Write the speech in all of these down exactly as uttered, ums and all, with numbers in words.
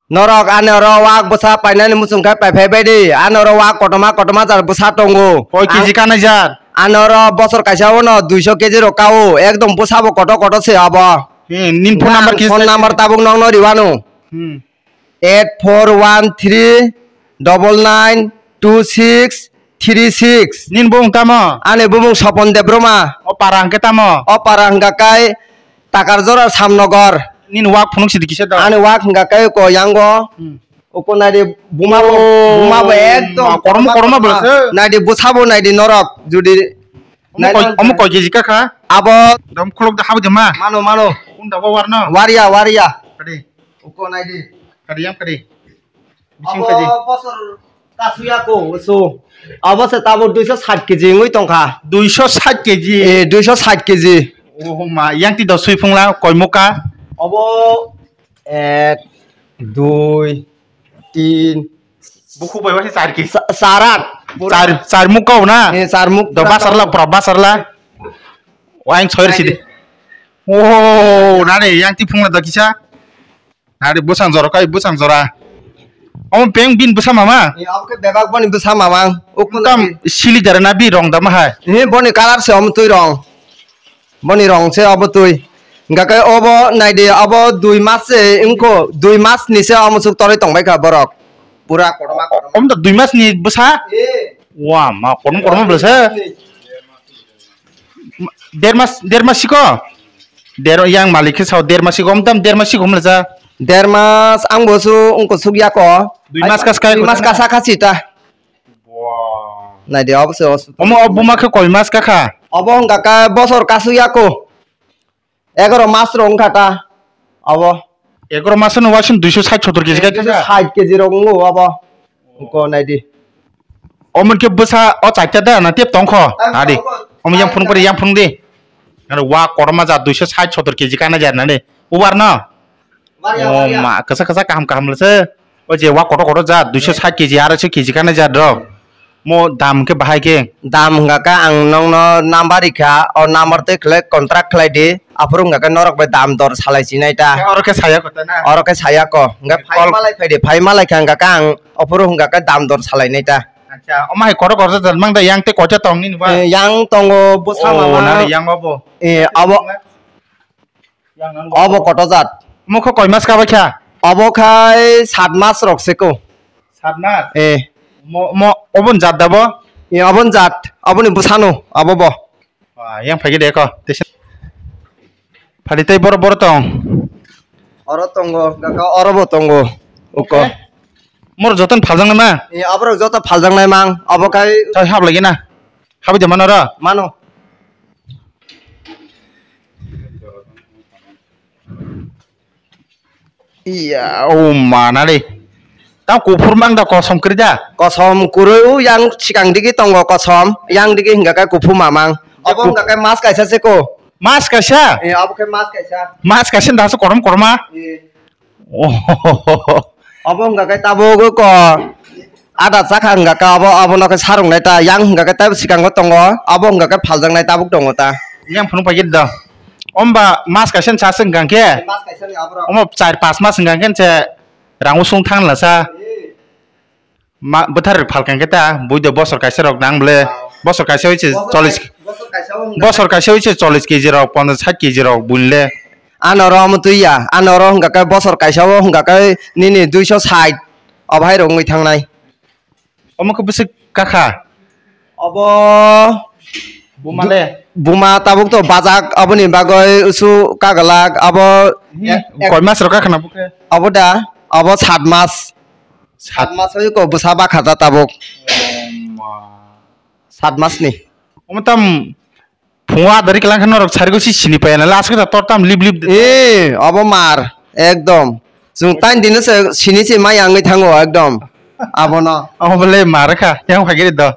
Norok ani oro wak bwsa painani muchung khe paiphai bai di. Ani oro wak kotorma kotorma jar bwsa tongo. Koi K G Ang-, kanai jar? Ani oro bosor kaisa o no duiso K G rok kao. Ekdom bwsa bo kotor kotor se abo. He, nin phone number Ang kisa phone number tabuk nokno riwano. Hmm. Eight four one three double nine two six three six. Nin bumung tamo? Ani bumung Sopon Debroma. O para hwnkhe tamo? O para hwnkha kai Takarjora Samnogor. Nin wak phunuk sidi kisa do? Ani wak hwnkha kai ko yango. Hmm. Uko naidi buma bo, Oh, buma bo ekdom ma, kormo, kormo kormo bwlasa. Naidi bwsabo naidi norok judi Omo koi, omo koi K G kakha? Abo dom khulok da habdi ma. Mano, mano. Unda bo warno. Waria, waria. Kadi. Uko naidi. Kadi yang kadi. Bising kadi. Abo bosor kasuya ko, so. Abo se tabo duiso sat K G wngwi tongkha. Duiso sat K G? Eh, duiso sat K G. Oh ma, yang ti do sui phungla, koi muka? Abo ek, dui, tin. Buku bai wasi char K G. Sa-, sarat. Char, char muk kau na? Eh, char muk. Do basarla, pura basarla. Wain soir sidi. Oh, nani, yang ti phungla do kisa? Nari bwsang jora kai bwsang jora. Omo peng bin bwsa mama? Ni omo khe bebak boni bwsa mamang. Ukun tam sili dara na bi rong dama hai. Ni boni kalar se omo twi rong. Boni rong se obo twi. Hingka khe obo naidi obo dui mas se wngkho, dui mas ni se omo suk torwi tongbai kha borok. Pura kotorma kotorma. Omo to dui mas ni bwsa? Eh. Wa ma kotorma kotorma bwsa. Der mas, der mas siko? Der, yang malik khe sao der mas siko, omtam der mas siko mlaja? Der mas ang bo su ungko suk yako. Dui mas kas kai dui mas kasa kasi ta. Wow. Nai de, obo se os-. Omo o buma khe koi mas kakha? Obo hwnkha khe bosor kasu yako. Egaroh mas rok wngkha ta. Obo. Egaroh mas no waising duiso sait sotor K G kai ta. Duiso sait K G rok wngo obo. Ko nai di. Omo khe bwsa o chaita da na tep tongkho? Adi. Omo yang phunuk pari yang phunuk di. Aro wa kotorma ja duiso sait sotor K G kana ja na de. Ubar no. Oh ma, kasa kasa kaham kaham lase. O je wa kotor kotor ja duiso sait K G, arai so K G kana ja do. Mo dam khe bahai khe? Dam hwnkha khe ang nokno number rikha, o number twi khlai contract khlai di, aphuru hwnkha khe norok bai dam dor salai sinai ta. Oro khe saya kho ta na? Oro khe saya kho. Hwnkha phai malai phai di, phai malai kha hwnkha khe ang aphuru hwnkha khe dam dor salai nai ta. Acha, omo hai kotor kotor jat mang da, yang tei koita tong nini ba? Eh, yang tongo bwsa mama. Oh, nani yang obo? Eh, abo. Obo koto jat. Omo kho koi mas ka bai kha? Obo khai sat mas rok se ko. Sat mas? Eh. Mo, mo, obon jat da bo? Eh, obon jat. Oboni bwsano, abo bo. Wa, yang phai de ko. Phali tei boro boro tong. Oro tongo, gaka oro bo tongo. Uko. Eh? Mor joton phaljang na ma? Eh, aborok joto phaljang nai mang. Obo khai. Chai hap lagi na. Habi de mano ra? Mano. Iya, oh mana de. Tam kuphur mang da kosom kri da. Kosom kurui u yang sikang digi tongo kosom, yang digi hingga kai kuphur mamang. Obo hingga kai mas kaisa se ko. Mas kaisa? Eh, obo kai mas kaisa. Mas kaisa da se korom korma. Eh. Oh. Obo hingka khe tabuk ko ada chakha hingka khe abo, abono khe sarung nai ta, yang hingka khe tabuk swkango tongo, abo hingka khe phaljaknai tabuk tongo ta. Yang phunuk paikhe da. Omba mas kaisa ni sa se hingka khe? Mas kaisa ni aborok. Omo char pas mas hingka khe se rang usung thang la sa. Eh. Ma, bwthar rok phalkang khe ta, buido bosor kaisa rok nang bole, bosor kaisa oi se bosor cholish, kai-, bosor kaisa o hwnka bosor kaisa oi se cholish K G rok, ponchash sait K G rok buinle. Ano oro omo twi ya, ano oro hwnka khe bosor kaisa o hwnka khe nini duiso sait, obo hai rok wngwi thangnai. Omo khe bwswk kakha? Obo buma le? Buma tabuk to bajak, aboni bagwi usu kagalak, abo. Hi, ek, ek koi mas rok kakha na bukhe? Abo da, abo sat mas. Sat mas oi ko bwsa bakha ta tabuk. Sat mas ni. Omo tam phungo adari kelang khe norok sarigo si sini paya na last khe tor tam lip lip. Eh, abo mar ekdom. Chwng tain dino se sini se mai angwi thango ekdom. Abono. Omo bole mar kha yang phagiri do.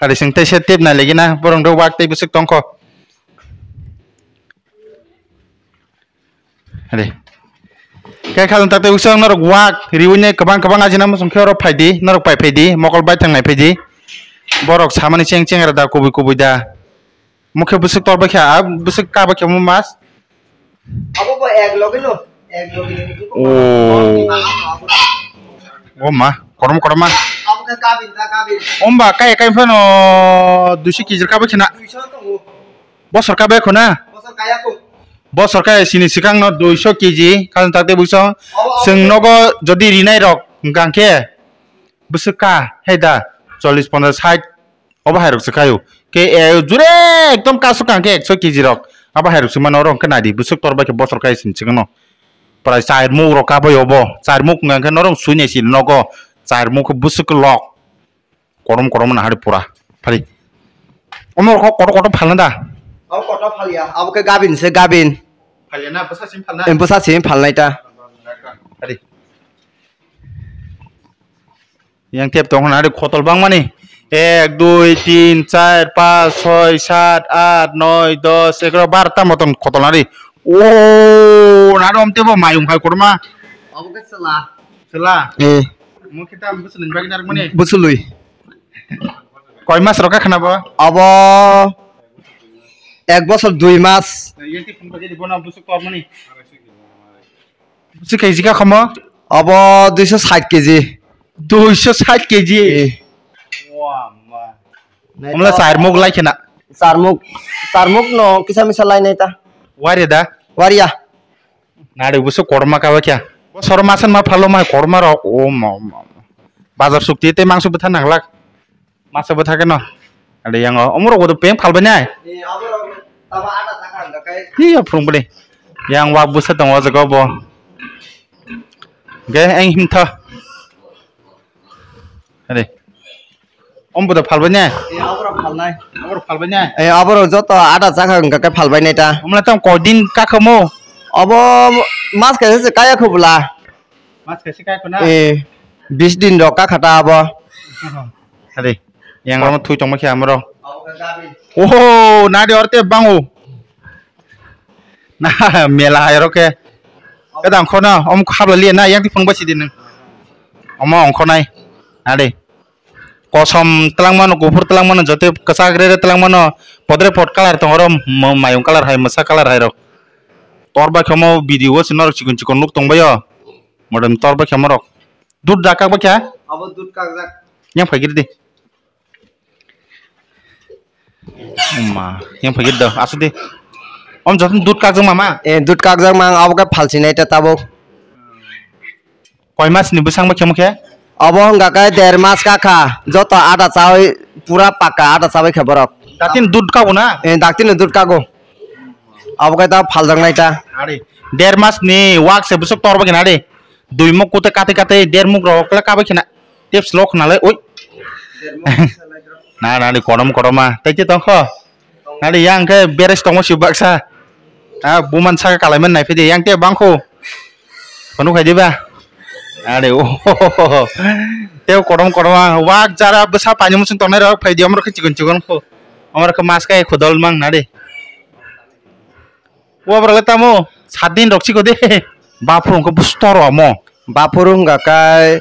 Hari sing tei se tep nai legi na borong do wak tei bwswk tongkho. Re. Khe khajang tak tei usang norok wak riwi ne kwbang kwbang ajina muchung khe oro phai di, norok pai phai di, mokol bai thang nai phai di. Borok samani cheng cheng da kubui kubui da. Mukhe bwswk tor bai kha, a bwswk ka bai kha mo mas. Abo bo ek logi no, ek logi ni. Oh. O ma, korom korom ma. Abo ke kabin ta kabin. Omba kai kai phano duiso kg ka bai khna. Duiso tongo. Bosor ka bai khna. Bosor kaya ko. Bosor kaya sini sikang no duiso kg ka tak te buiso. Abo, abo. Seng nogo jodi rinai rok hingkang khe. Bwswk ka, hei da, chollish, ponchash, sait, obo hai rok se khaio. Ke, e, jure ekdom kasu kang khe ekso kg rok. Abo hai rok se mano, oro hwnkhe nai di, bwswk tor bai khe bosor kai sini chikano. Prai char muk rok kabai obo, char muk hwnkha khe norok sui nai si nogo, char muk khe bwswk lok. Korom korom na hari pura. Phari. Omo rok kotor kotor phalna da? Abo kotor phalya, abo khe gabin se gabin. Phalya na, bwsa sim phalna? Em, bwsa sim phalnai ta. Phari. Yang tep tong hwnna ri khotol bangmani. Ek, dui, tin, char, panch, soi, sat, aat, noi, dos, egaroh, barota motom khotol nari. O, nari om tebo mayung khai korma. Obo khe chwla. Chwla? Eh. Mo kita bwswlwi bagwi narwkmani? Bwswlwi. Koi mas rok kha khna bo? Obo ek bosor dui mas. Yang ti phone bagwi di bono bwswk kormani. Bwswk kg ka khomo? Obo duiso sait kg. Duiso sait kg? Eh. Wah, ma. Nai omla to. Char muk lai khena? Char muk, char muk no kisa misa lai nai ta. Wari da? Wariya. Nari bwswk korma ka bakya. Bo soro masan ma phalo ma korma rok. O ma, ma, ma. Bazar sukti te mangso bwtha nanglak. Masa bwtha khe no. Ade yang o, omorok bo to peng phalbai nai. Ni abo rok tama ada taka hangka kai. Hi ya phung bwle. Yang wak bwsa tongo o jaga bo. Ge eng himtha. Ade. Om bo to phalbai nai. Ni abo rok phalnai. Abo rok phalbai nai. Eh, abo rok joto ada taka hangka kai phalbai nai ta. Omla tong kodin kakhamo. Abo mas kaisa se kaya khobla. Mas kaisa kai khona. Eh, bis din rok ka khata abo. Ade. Yang lama thui tongma khe amro. Oho, nadi orte bango. Na, mela hai roke. Kadang khona, om khabla liya na, yang ti phone basi din. Omo ongkhonai. Nadi. Kosom twlangmano, kuphur twlangmano, jote kwchak rere twlangmano, podre pod colour tong oro, mo-, mayung colour hai, mwsa colour hai rok. Tor bai khe omo video o se norok chikon chikon nuk tongbaio. Modem tor bai khe omo rok. Dud da kak bai khe? Abo dud kakjak. Yang phai giri di. Oma, yang phai giri do, asu di. Om joto dud kakjak mama? Eh, dud kakjak mang, abo khe phalsi nai ta tabuk. Koi mas ni bwsang bai khemo khe? Obo wngkha khe der mas kakha, joto ada chawi pura pakka ada chawi khe borok. Datin dud kago na? Eh, daktino dud kago. Abo khe ta phaljak nai ta. Ari, der mas ni wak se bwswk tor bai khe na ari. Dui muk kute kate kate der muk rok le kabai khena. Tips lok khna le, oi. Na, na, ni korom koroma. Tai te tong kho. Na, ni yang khe beres tongmo si baksa. Ah, buman saka kalaiman nai phidi yang te bang kho. Phanu khai diba? Are, o. Te korom koroma. Wak jara bwsa pani musung tongnai rok phai di amro khe chikon chikon kho. Amro khe mas kai khodol mang na de. Wa bra le tamo, sat din rok chiko de. Baphuru wngkha bwswk toro omo. Baphuru wngkha kai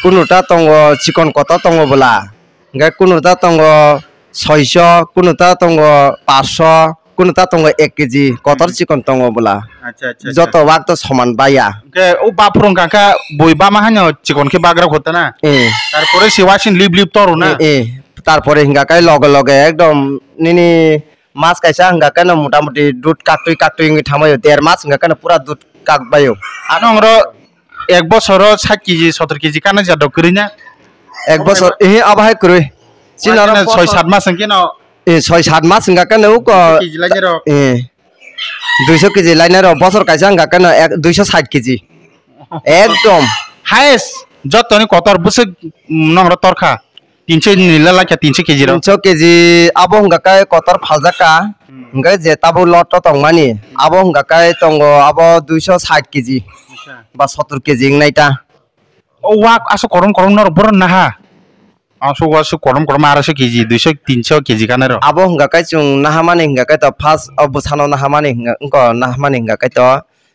kunu ta tongo, chikon kotor tongo bwla. Hingkhe kunu ta tongo soiso, kunu ta tongo paso, kunu ta tongo ek kg, kotor Hmm. chikon tongo bwla. Acha, acha, acha. Joto wak to soman baya. Hingkhe o baphuru wngkha kha bui bama haino chikon khe bagra khotana. Eh. Tarpore se wasin lip lip toro na. Eh, eh. Tarpore hingkha kai loge loge ekdom nini Mas kaisa hwnka khe no mota moti dud kaktwi kaktwi wngwi thangbaio, der mas hwnka khe no pura dud kakbaio. Ano oro ek bosoro sait kg sotor kg kana jado kwrwi na? Ek bosor, ehe, abo hai kwrwi. Chini oro soi sat mas hwnkhe no, eh, soi sat mas hwnka khe no uko kg lainai rok. Eh, duiso kg lainai rok, bosor kaisa hwnka khe no ek, duiso sait kg. Ekdom. Highest, jotoni kotor bwswk, mm, nongro torkha. Tinso ni la lakha, tinso kg rok. Tinso kg abo hwnka khe kotor phaljak kha. Hmm. Hwnka khe je tabuk lot to tongmani, abo hwnka khe tongo abo duiso sait kg. Acha. Ba sotor kg wngnai ta. O wak aswk korom korom norok bohrok naha. Aswk aswk korom korom araso kg, duiso tinso kg kanai rok. Abo hwnka khe chwng nahamani hwnka khe to first o bwsano nahamani hwnka, wngkha nahamani hwnka khe to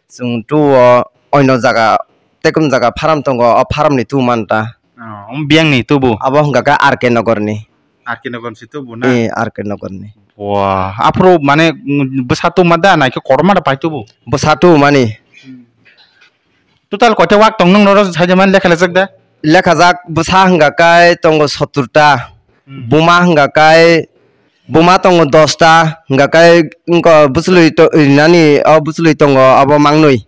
chwng tu o oino jaga, tekun jaga farm tongo, o farm ni tu man ta. Oh, omo biyang ni tubu? Abo hwnka khe R K Nogor ni. R K Nogor ni si tubu na? Eh, R K Nogor ni. Wah, aphuru mane, mm, bwsa tuma da, naikhe kotorma da paitubu? Bwsa tumani. Total koita wak tong nung noro saida man lekha lejak da? Lekhajak bwsa hwnga kai tongo sottor ta. Hmm. Buma hwnga kai, buma tongo dos ta, hwnga kai wngko bwchwlwi to-, rinani o bwchwlwi tongo abo mangnwi.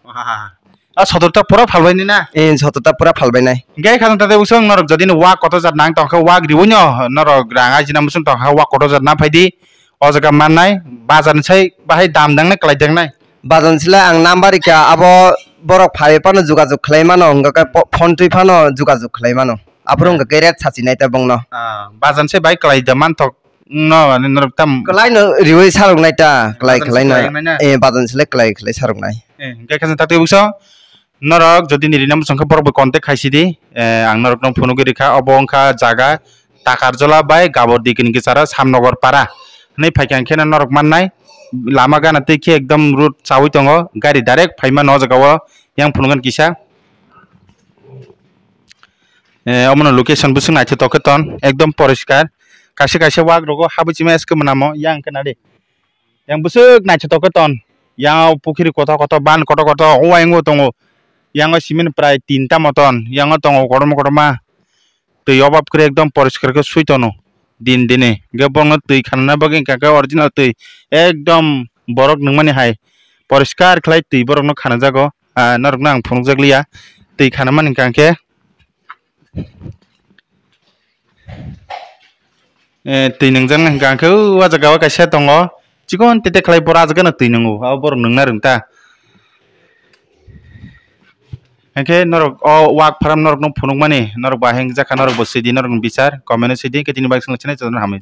Waha. A sottor ta pura phalbaini na? Eh, sottor ta pura phalbainai. Hingke khajang tate usung norok jodi ni wak kotor jat nang tongkha wak riwi no norok rang ajina musung tongkha wak kotor jat na phaidi. O jaga mannai bazar ni sai bahai dam dangnai kwlai dangnai. Bazar ni sile ang number rikha abo borok phai phano jogajog khlai mano hingke po-, phone twi phano jogajog khlai mano. Aphuru hingke rate sachi nai ta bongno. Ah, bazar ni sai bai kwlai da manthok. No, ani norok tam. Kwlai no riwi sarok nai ta, kwlai, bazar kwlai se na. Kwlai nai na. Eh, bazar sele kwlai, kwlai sarok nai. Eh, hingke khe tate buso. Norok jodi ni rina muchung khe borok bai contact khai sidi. Eh, ang norok no phunugwi rikha, obo wngkha jaga Takarjola bai Gabor Dikini Gichara Samnogor Para. Hinwi phaikha hingkhe no norok mannai. Lama gana twi khe ekdom road chawi tongo, gari direct phaima no o jaga o yang phunugan kisa. Eh, omono location bwswk naithotok khe ton, ekdom poriskar. Kaisa kaisa wak rogo habwi chima eskhe mwnamo, yang khe nadi. Yang bwswk naithotok khe ton. Yang pukhiri kotor kotor, ban kotor kotor, o ayang o tongo. Yang o cement prai tinta moton, yang o tongo kotorma kotorma. Twi obab kwrwi ekdom poriskar khe swi tono. Din dini. Hingkhe borokno twi khanana bagwi hingkha khe original twi ekdom borok nungmani hai poriskar khlai twi borokno khanajago. Ah, norokno ang phunukjak liya. Twi khanamani hingkha khe, eh, twi nungjaknai hingkha khe o jaga o kaisa tongo. Chikon tete khlai borok ah jaga no twi nungo. Abo borok nungna rwng ta. Hingkhe norok o wak pharam norokno phunukmani norok bahai wngjakha norok bo sidi norokni bichar comment o sidi hingkhe tini bagwi swngchinai chwng hambai.